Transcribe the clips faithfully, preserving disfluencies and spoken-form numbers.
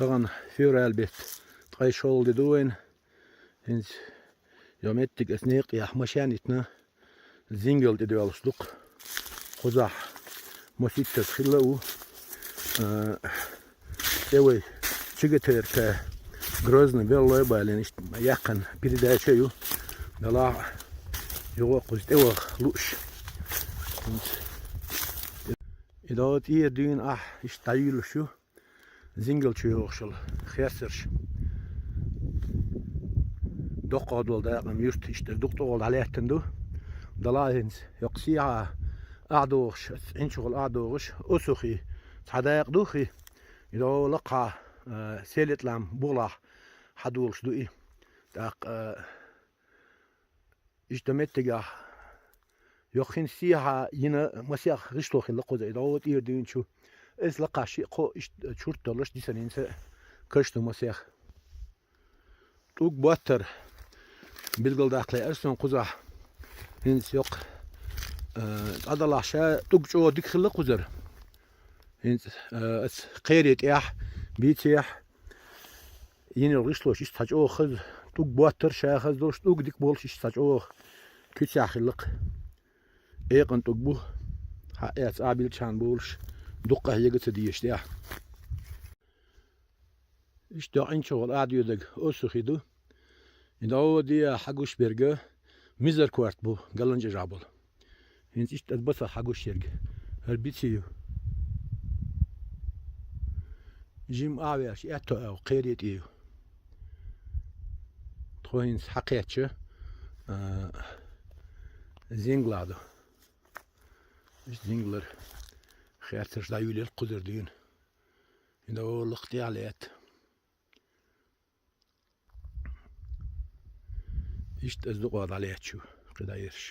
Тахана февраль бетта ткъе шолгӀа де ду вайна. ХӀинца йо меттиг ас некъ яхь машен йитна, зингал тӀе доьлуш дукха. Кхузахь моситтас хилла а ву. А, тӀе вай чигатерка Грозный беллой бален иштта яьккхина передача а ю. Далахь юха кхуза тӀе ваха лууш. И догӀу тӀера дуьйна ахь иштта дӀаюьйлуш ю. Зингал чу йогӀуш йолу херсарш. Доккха долу дакъа юрт иштта дукха тӀе волу дӀалаьттина ду. Далахь хӀинца йоккха сехьа ахьадогӀуш, ас Ӏинчухула ахьадогӀуш, Осухи цхьа дакъа ду хи. И догӀу лакхахь, а, Селетлам бугӀалахь хьадолуш ду и. ТӀаккха, а, Иштта меттигехь, йоккхин сехьа йина масех гӀишло хилла кхуза, и догӀу тӀера дуьйна чу. Ас лакхахь шиъ-кхоъ иштта чурт долуш дисина хӀинца каш ду масех. ТӀуг боттар билгалдаккха лаьара суна кхузахь. ХӀинца йоккха, а, цӀа далахь ша тӀуг чӀогӀа дика хилла кхузара. ХӀинца, а, ас кхере тӀехь, бийцехь, Йина йолу гӀишлош иштта цхьа чӀогӀа хаза, тӀуг боттар ша хаза долуш, тӀуг дика болуш иштта цхьа чӀогӀа куьцехь хилла-кх. Экъан тӀуг бу, хьаэца а билчхьана болуш, дуккха хьега ца дезаш тӀехь. Иштта доккхинчу гӀала а доьдаг Осухи ду. И догӀу де хьагуш берга мизар корта бу, галанчӀажахь болу. ХӀинца иштта ас баса хьагуш ерг. ХӀара бици ю. Жим а веш, аьтто а кхере тӀе ю. Тхо хӀинца хьакхетча, а, зингла ду. Иштта зинглар херцарш дӀаюьйлира кхузара дуьйна. ХӀинца олакх тӀехь лаьтта. Иштта ас дукъа дӀалаьтташ ву, кхидӀа ерш.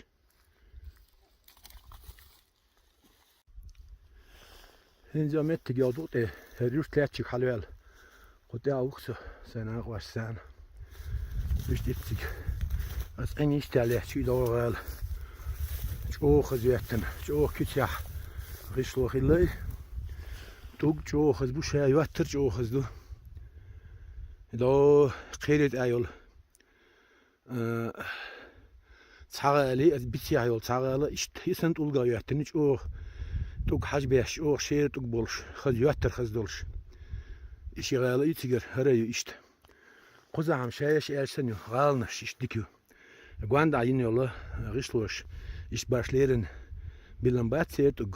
ХӀинца меттиг йолу тӀе, хӀара юрт лаьттачиг хьалаваьлла. Кху тӀехь ву-кх со, сайн накъош царна. Иштта ицциг. Ас Ӏин иштта лаьтташ ву и догӀу гӀала. ЧӀогӀа хаза йоьттина, чӀогӀа куьцехь гӀишло хилла и. ТӀуг чӀогӀа хаза бу, ша йоьттар чӀогӀа хаза ду. И догӀу кхере тӀе йолу. Э, цхьа гӀала, аса бицехь йолу цхьа гӀала, иштта хӀисанна тӀулгах йоьттина чӀогӀа, тӀуг хьажа беш, чӀогӀа шера тӀуг болуш, хаза йоьттар хаза долуш. И ши гӀала и цигара, хӀара а ю иштта. Кхузахь-м шаеш аьлла санна ю, гӀаланаш иштта дика ю. Гондахь йина йолу гӀишлош, иштта баш леррина биллина бац церан тӀуг.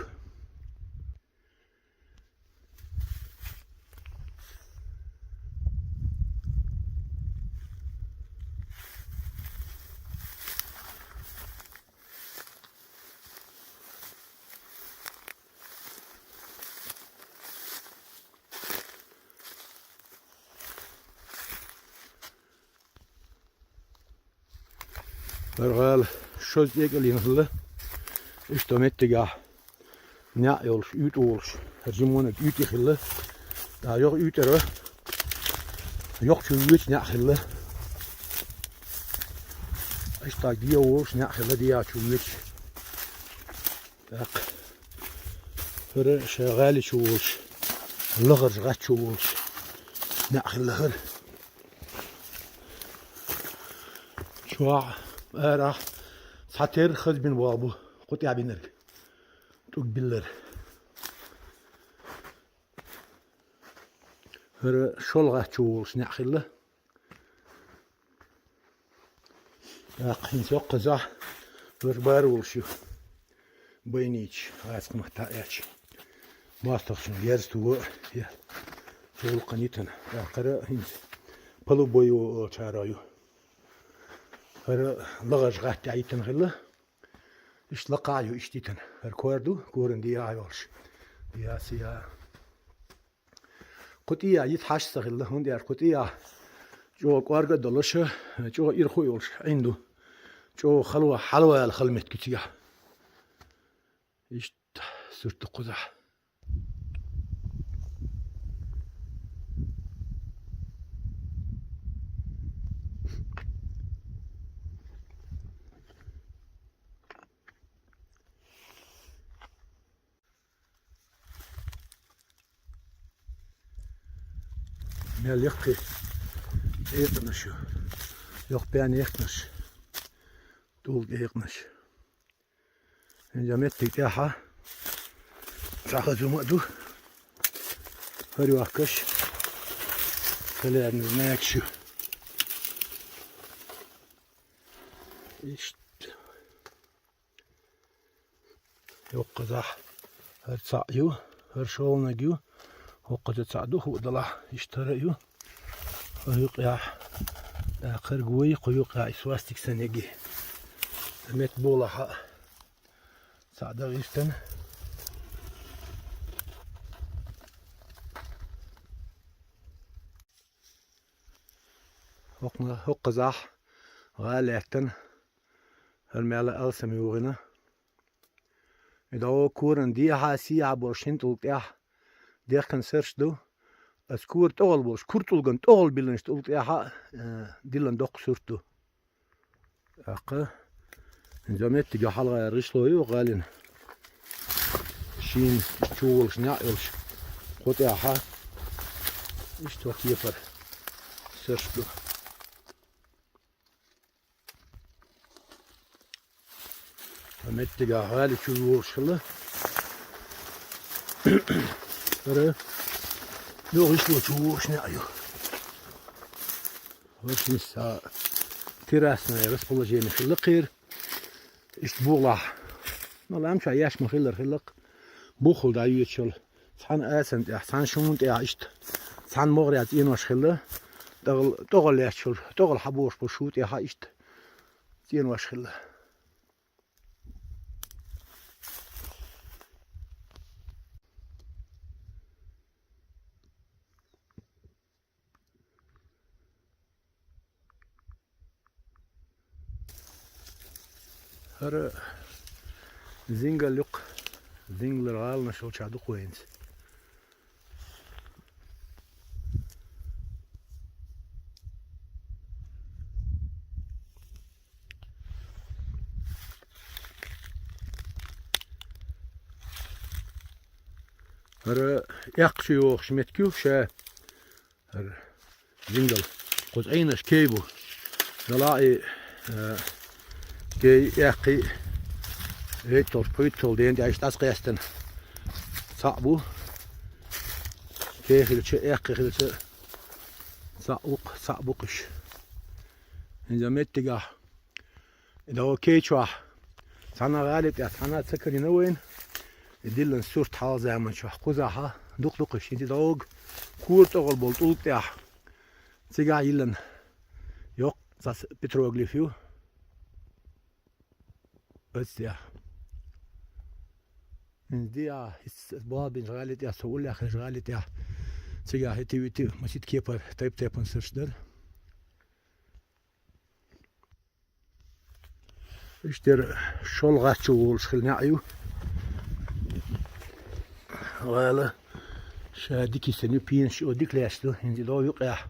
ХӀара гӀала шозза тӀекӀел йина хилла. Иштта меттигехь неӀ йолуш, уьйтӀа волуш. ХӀара жимонаг уьйтӀа хилла. ТӀаккха йоху уьйтӀара йоху чу воьдуш неӀ хилла. Иштта дегӀ волуш неӀ хилла, дегӀ чу воьдуш. ТӀаккха хӀара ша гӀали чу волуш, лахарчу гӀатта чу волуш неӀ хилла хӀара. Чохь, арахь, цхьатерра хаза бина боху бу, кху тӀехь бинарг. ТӀуг биллар. ХӀара шолгӀа чу волуш неӀ хилла. ТӀаккха хӀинца йоккхазахь, хӀара бара волуш ю. Байнича, гӀазкха маттахь аьлча. МостагӀчун герз туго а, я, цу гӀуллакхана йитина. ТӀаккха хӀара хӀинца полубой олучара ю. ХӀара лахарчу гӀатта тӀехь йитина хилла. Иштта лакхахь ю иштта йитина. ХӀара кор ду, коран дегӀахь йолуш. Я, сия. Кху тӀехь йита хьашт ца хилла, хӀунда аьлча кху тӀехь чӀогӀа кӀорга а долуш, чӀогӀа ирхо а йолуш Ӏин ду. ЧӀогӀа хало, хьалавала хала меттиг ю цигахь. Иштта сурт ду кхузахь. Мел яккхий экъанаш ю. Йоккха баьнна экъанаш. ТӀулга экъанаш. ХӀинца меттиг тӀехьа цхьа хазума а ду. ХӀара йохкаш. Халерна знакаш ю. Иштта. Йоккхазахь хӀара цхьаъ ю, хӀара шолнаг ю, хӀокхуза цхьаъ ду, хӀуъ далахь, иштта хӀара а ю. Кху юкъехь, тӀаккха хӀара гой, кху юкъехь и свастик санна яги. Метта болахь а цхьаъ дагӀистан. ХӀокхуна, хӀокхузахь гӀала лаьттан, хӀара мел алсам югӀина. И дӀо коран дехьа, сехьа болуш хӀинтӀул тӀехь дехкан сарш ду. Ас кора тӀогӀал болуш, кура тӀулган тӀогӀал билланаш тӀул тӀехьа, э, диллан доккха сурт ду. ТӀаккха хӀинца меттига хьалгӀа гӀишло ю гӀалина. Шийна чу волуш, неӀ йолуш, кху тӀехьа иштта кепара сарш ду. Ткъа меттигахь гӀали чу йогӀуш хилла. ХӀара йогӀуш ло чу йогӀуш неӀ ю. ХӀорш мисса террасное расположение хилла кхера. Иштта бугӀалахь. Ну, ламча еш ма хиллара хиллакх. Буххал дӀайоьдуш йолу. Цхьана асан тӀехь, цхьана шуна тӀехь иштта. Цхьана могӀарехь цӀенош хилла. ТӀогӀал, тӀогӀал лаьтташ йолу, тӀогӀал хьан бохуш болу шу тӀехьа иштта цӀенош хилла. ХӀара зингал юккъе, зингалара гӀаланаш йолчохь ду кху хӀинца. ХӀара эккха чу йогӀуш меттиг ю ша. ХӀара зингал. Кхуза Ӏийнарш кей бу. Дала и, э, кей эккхий, вейтталш, пхуьйтталш дена тӀехь иштта дӀасакъаьстина. Цхьаъ бу. Кей хилча, эккхий хилча, цхьаъ ву-кх, цхьаъ бу-кх уьш. ХӀинца меттигахь И дӀо кей чохь цхьана гӀали тӀехь, цхьана ца карийна вайна. И диллина сурт хьалха заманчохь кхузахь дукха ду-кх уьш, хӀинца дӀо кора тӀогӀал болу тӀулг тӀехь. Цигахь йиллина йоккха цхьа петроглиф ю. Оцу тӀехь. ХӀинца диа, хӀинца бохьабинчу гӀали тӀехь, со уллехь хезачу гӀали тӀехь. Цигахь хӀиттий-виттий масийтта кепара тайп-тайпана сурташ дара. Иштта шолгӀа чу волуш хилла неӀ ю. ГӀала ша дика йисина ю, пенаш чӀогӀа дика лаьтташ ду, хӀинца и дӀо юкъехь,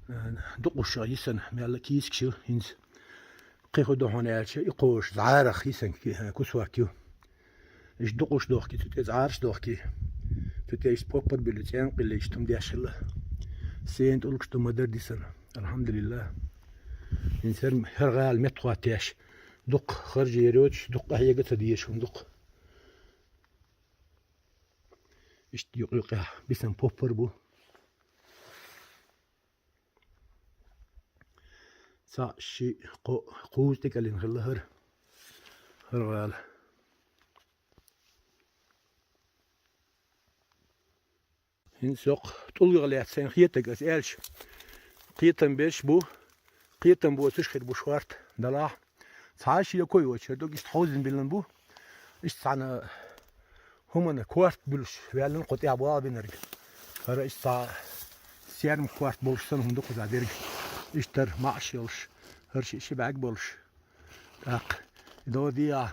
э, дукъуш йисина, мелла кийсакаш ю, хӀинца кхин хӀун ду хьуна аьлча, и кхозуш зӀарах йисина ки-, кусок ю. Иштта дукъуш дохкий, цу тӀе зӀараш дохкий. Цу тӀе иштта поппар буьллу, цӀенкъ билла, иштта хӀума деш хилла. Сена тӀулгаш ду ма-дарра дисина. Алхьамдулиллах. ХӀинца хӀара, хӀара гӀала меттахӀоттаеш. Дукха харжа йоцуш, дукха къахьега а ца дезаш хӀума ду-кх. Иштта юкъ-юкъехь бисина поппар бу. Цхьаъ, шиъ, кхоъ, кхузза тӀекӀеллина хилла хӀара, хӀара гӀала. ХӀинца йоккха тӀулгах лаьцна сайн хетарг аса аьлча, кхетам берш бу, кхетам боцуш хир бу шорта далахь. Цхьа а шеко йоцуш, хӀара дог иштта хьовзина биллина бу. Иштта цхьана хӀуманна корта буьллуш ваьллина кху тӀехь бохьабинарг. ХӀара иштта цхьа сермак корта болуш санна хӀума ду кхузахь дерг. Иштта хӀара маӀаш йолуш, хӀара шиъ ши бӀаьрг болуш. ТӀаккха и дӀо диа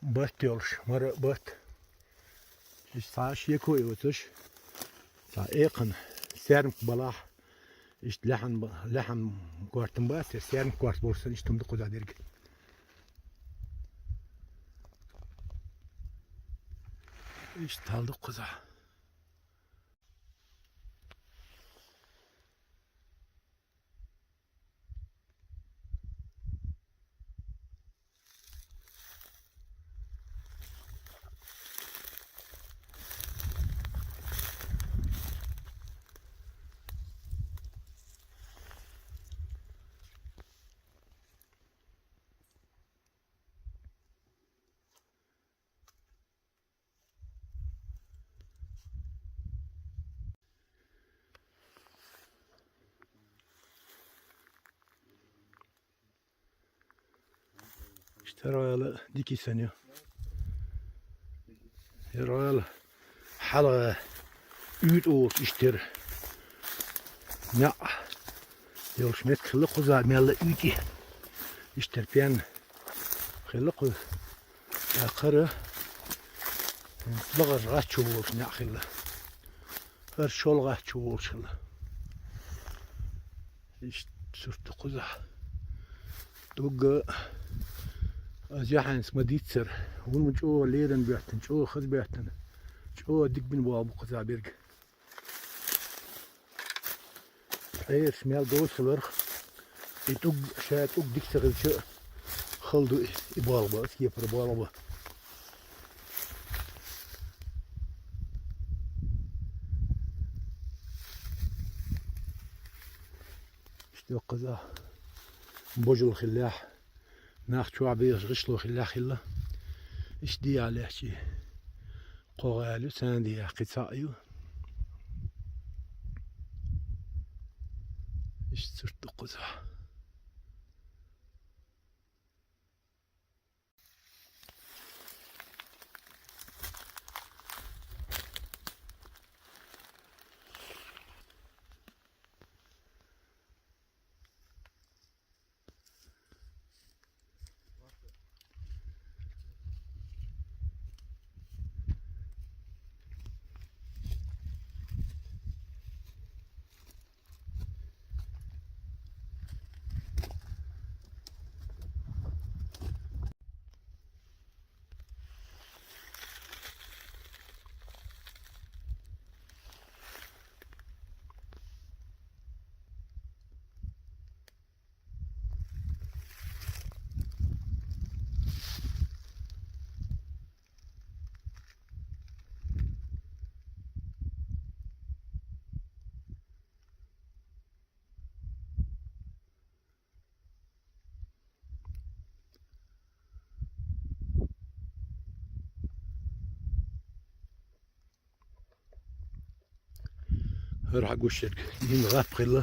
батт йолуш, мара батт. Иштта цхьа а шеко йоцуш, цхьа экхана сермак балахь, иштта лаьхьан ба-, лаьхьан корта ма бац, сермак корта болуш санна иштта хӀума ду кхузахь дерг. Иштта хьал ду кхузахь. ХӀара гӀала дика йисина ю. ХӀара гӀала хьалха уьйтӀа волуш иштта яра. НеӀ йолуш меттиг хилла кхузахь, мелла уьйтӀа. Иштта яра пен хилла кхуза. ТӀаккха хӀара лахара гӀач чу волуш неӀ хилла. ХӀара шолгӀа гӀач чу волуш хилла. Иштта сурт ду кхузахь. ТӀугга аса яхьанца ма диццара. ХӀунда чӀогӀа леррина боьттина, чӀогӀа хаза боьттина, чӀогӀа дика бина болх бу кхузахь берг. Ӏераш мел доцу хиларх, и тӀуг, ша тӀуг дика ца хилча, хала ду и, и болх бан, аса кепара болх бан. Иштта кхузахь божал хиллехь, нах чохь бехаш гӀишло хиллехь хилла. Иштта дехьа лаьттачий кхо гӀала ю, царна дехьа кхин цхьаъ ю. Иштта сурт ду кхузахь. ХӀара хьан гуш ерг, дийнна гӀап хилла,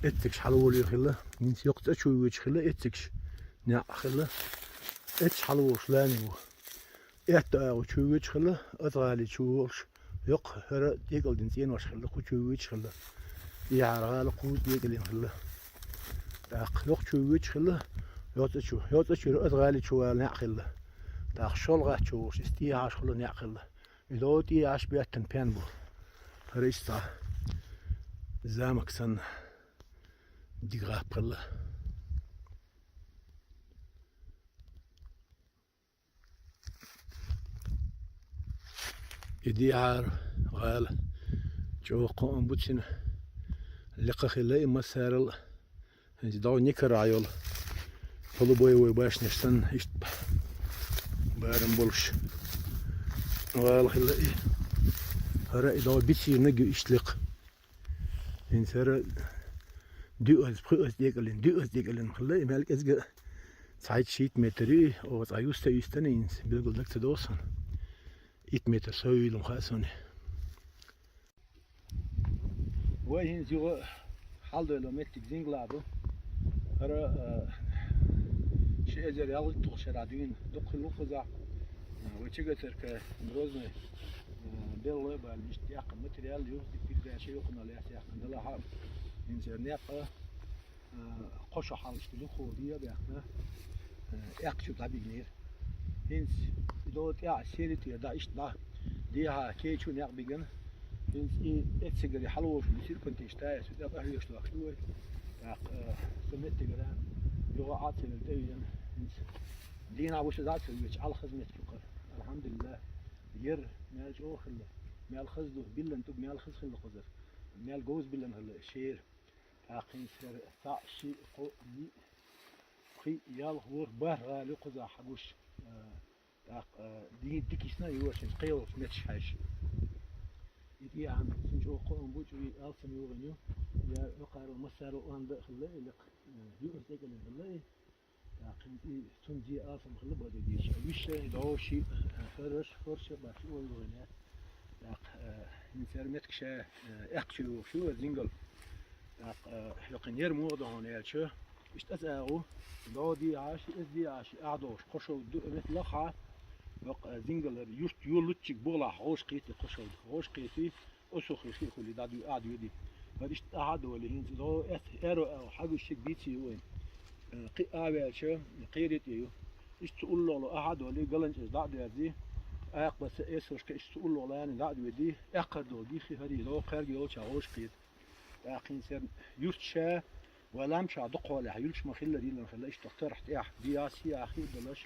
эццигаш хьалаволийна хилла, хӀинца йоккха цӀа чу воьдуш хилла, эццигаш неӀ хилла, эццигаш хьалаволуш лами ву. Аьтта агӀо чу воьдуш хилла, аса гӀали чу волуш, йоккха хӀара тӀекӀалдина цӀенош хилла, кху чу воьдуш хилла. ТӀехьара гӀала кхуза тӀекӀалдина хилла. ТӀаккха йоккха чу воьдуш хилла, йоцӀа чу, йоцӀа чуьра аса гӀали чу вала неӀ хилла. ТӀаккха шолгӀа гӀач чу волуш, иза тӀехьа хилла неӀ хилла. И дов тӀехьа Ӏаш беттан пен бу. ХӀара иштта замок санна дика гӀап хилла. И дехьара гӀала чӀогӀа кхоам бу цуьнан. Лекха хилла и массарал а. ХӀинца дов никарахь йолу полубоевой башнеш санна, иштта барам болуш гӀала хилла и. ХӀара и дов бицийнарг ю иштта лекха. ХӀинца хӀара дуьаза, пхи аза тӀекӀаллин, дуьаза тӀекӀаллин хилла, и мел кӀезга а цхьайтта шийтта метр ю и, оха цкъа юста а юьстана, хӀинца билггал дага ца догӀу суна. Итт метр совйийла ма хаьа суна. Вай хӀинца юха хьалдойла меттиг Зингла ду. ХӀара, а, ши эзар ялхитталгӀа шарахь дуьйна дукха хилла ву кхузахь. А, вай Чагатарка Грозный, а, белла а баьлла, иштта яккха материал ю, и передача юкъанал яц яккхина делахь а. ХӀинца некъ а, а, кхо шо хьалха иштта лихо дийа а баьхна, а, эккхачу дӀабигнера. ХӀинца и дов тӀехь сели тӀера дӀа иштта дӀа дехьа кечу некъ бигана. ХӀинца и эццигара хьалаволуш бу серпантин тайса, тӀе къахьоьгуш лохуш ду вай. ТӀаккха, э, со меттигара юха Ӏа ца вела тӀе веана. ХӀинца дийнахь вуьшта дӀа а ца веача, Ӏалхаза меттиг ю кхара. Алхьамдулиллах. Яра мел чӀогӀа хилла, мел хаза ду, биллан тӀуг мел хаза хилла кхузара, мел говза биллан хилла шера. ТӀаккха хӀинца хӀара цхьаъ, шиъ, кхоъ, йиъ, пхиъ, ялх, ворхӀ, бархӀ гӀала ю кхузахь хьан гуш. Э, тӀаккха, э, дийна дика йисна а йоьшуш, кхелахуш метташ хьаьжча. И тӀехьа цунна чӀогӀа кхоам бу, чӀогӀа алсам йогӀина ю. Я йоккхарал массарал а онда а хилла и лекха, э, юург тӀекӀаллина хилла и. ТӀаккха хӀинца и цунна зе алсам хилла баде дийша. Вуьшта и дов шиъ, э, хӀорш, хӀорш а бац, чӀогӀа йогӀина яц. ТӀаккха, э, хӀинца хӀара меттиг ша, э, эккхачу йогӀуш ю, Зингал. ТӀаккха, э, йоккхийна яра муха ду хьуна аьлча, Иштта ас агӀу, догӀа дийхьаш, эс дийхьаш, ахьа догӀуш, кхо шов ду, эвет лаха, йокъа, а, зингалар, юрт, юр луччиг болахь, гӀош кхийти, кхо шов, гӀош кхийти, осу хи хи хули, дад ю, ад ю ди. Ва иштта ахьа доли, хӀинца догӀа, эс, эро, а, хьагуш шиг дийци ю вайн. Э, кхи а ваьлча, кхери тӀе ю. Иштта цу уллугӀлу ахьа доли, галанчӀ эс дӀа а доьрзи, акъбаса эсошка иштта цу уллугӀлани дӀа а доьди, эккхар доги, хи хӀари, догӀа кхерга йолча гӀош кхийти. ТӀаккхин сер юрт ша, ва лам ша дукхолехь, юлш ма хиллар, йиллан хилла, иштта тарх тӀехь, диас, яхи далаш.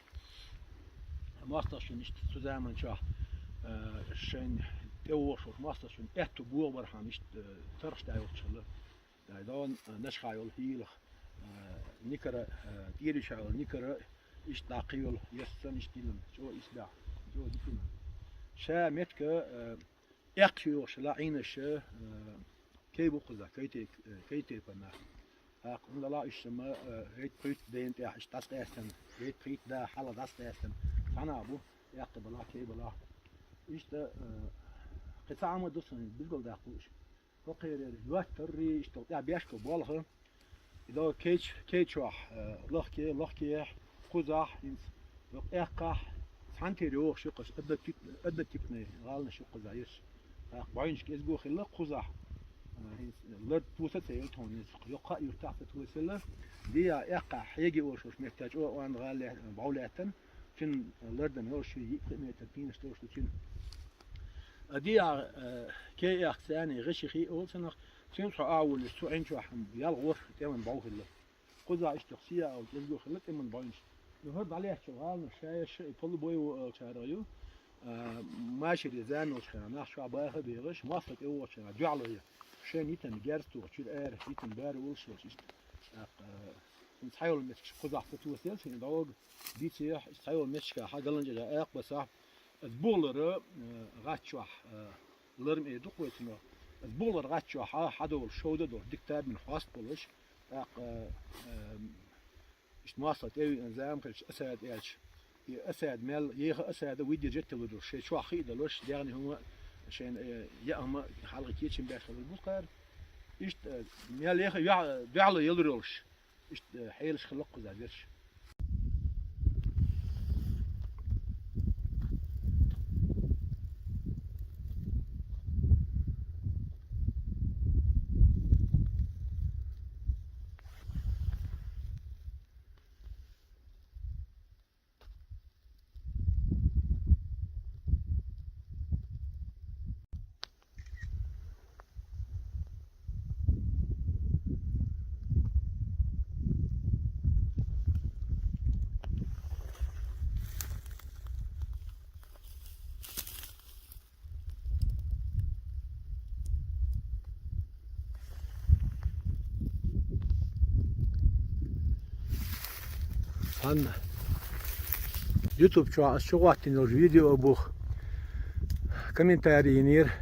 МостагӀчун иштта цу заманчохь, э, шайн тӀевошуш, мостагӀчун аьтту богӀ бархьама иштта, э, тархаш тӀехь йолчхилла. Дай дон, э, нашха йолу хӀийлах, э, никара, э, тӀерича йолу никара, иштта даккхи йолу, яссан иштта йиллан, чӀо исбаьхьа, чӀо дикина. Ша метка, э, эккхаш йохуш ла Ӏийнаша, э, кей бу кхуза, кей тей-, э, кей тайпана. ТӀаккха хӀундала иштта ма, э, гӀайт-пхийтта дайна тӀехь иштта дӀасакъаьстина, гӀайт-пхийтта да хьала дӀасакъаьстина. Цхьана а бу, эккхи бала, кей бала. Иштта, э, кхин цхьа а ма ду сан, билгал даккха лууш. ХӀокхерера йоттарри, иштта тӀехь бешка болх. И догӀа кей ч-, кей чохь, э, лахке, лахкехь, кхузахь, хӀинца, докъ эккхахь, цхьаьнатера йохуш ю кхуш, однотип-, однотипный гӀаланаш ю кхузахь ерш. ТӀаккха бӀаьвнашка изго хилла кхузахь. Э, хӀинца лард тоса ца елла тхуна иза, йоккха а юьртахь ца тосилла. Диа эккхахь, хьеги олуш меттачу о-, онда гӀала ле-, бӀов лаьттан, цуьнан лардан йолуш ю йиъ-пхиъ метр пийнаш долуш ду цуьнан. А диа, э, кей эккха царний гӀеши хи олу цунах, цуьнца хьо а волуш, цу Ӏин чохь ялх ворхӀ тӀеман бӀов хилла. Кхузахь иштта сия а волчу изго хилла тӀеман бӀаьвнаш. И хӀара дӀалаьцначу гӀаланаш ша еш и полубой ву олучара ю. А, машаре зама йолчу хенахь нах чохь баха а бехаш, мостагӀа тӀе вогӀучу хенахь дуьхьало я. Шайн йитан герз тухучуьра ара, йитан бара волуш йолуш иштта. ТӀаккха, а, хӀинца хьайолу меттигаш кхузахь ца тосаелла, шайн дӀога дийцехь, иштта хьайолу меттигашкахь галанчӀара акъбасахь, аса бухалара, а, гӀатчохь, а, ларма эр ду кху вай цунах. Аса бухалара гӀатчохь хьа, хьадолуш, шовда а долуш, дика табина хьоста болуш, тӀаккха, а, а, Иштта мостагӀа тӀе а веана зама хилча, Асад аьлча, и Асад мел, еха Асада выдержать делур долуш, шайн чохь хи а долуш, дегӀна хӀума, шайна, э, яа хӀума хьалха кечам беш хилар бу кхара. Иштта, э, мел еха юьхь-, дуьхьало ялур йолуш, иштта, э, хьелаш хилла кхуза дерш. Цхьанна YouTube чохь ас чу гӀоттина йолчу видео бух комментарий йинера,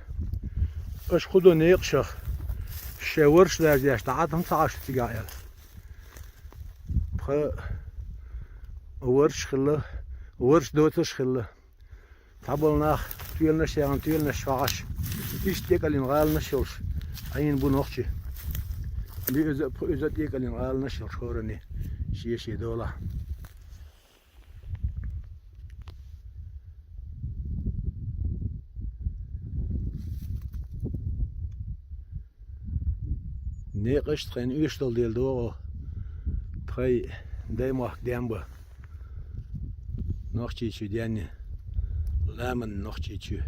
аша кху ду некъашах, шайн варш лазеш дӀа Ӏад хӀун ца Ӏаш цигахь аьлла. Пха варш хилла, варш доцуш хилла. Цхьаболу нах тоьланаш яхна, тоьланаш чохь Ӏаш, иштта тӀекӀалин гӀаланаш йолуш, Ӏийна бу нохчий. Биъ уьза а, пхи уьза а тӀекӀалин гӀаланаш йолуш хӀоранна, шен-шен долахь. Некъаш тхайна оьшуш долу дела догӀу, тхайн даймохк денбан. Нохчийчоь денна, ламанна Нохчийчоь.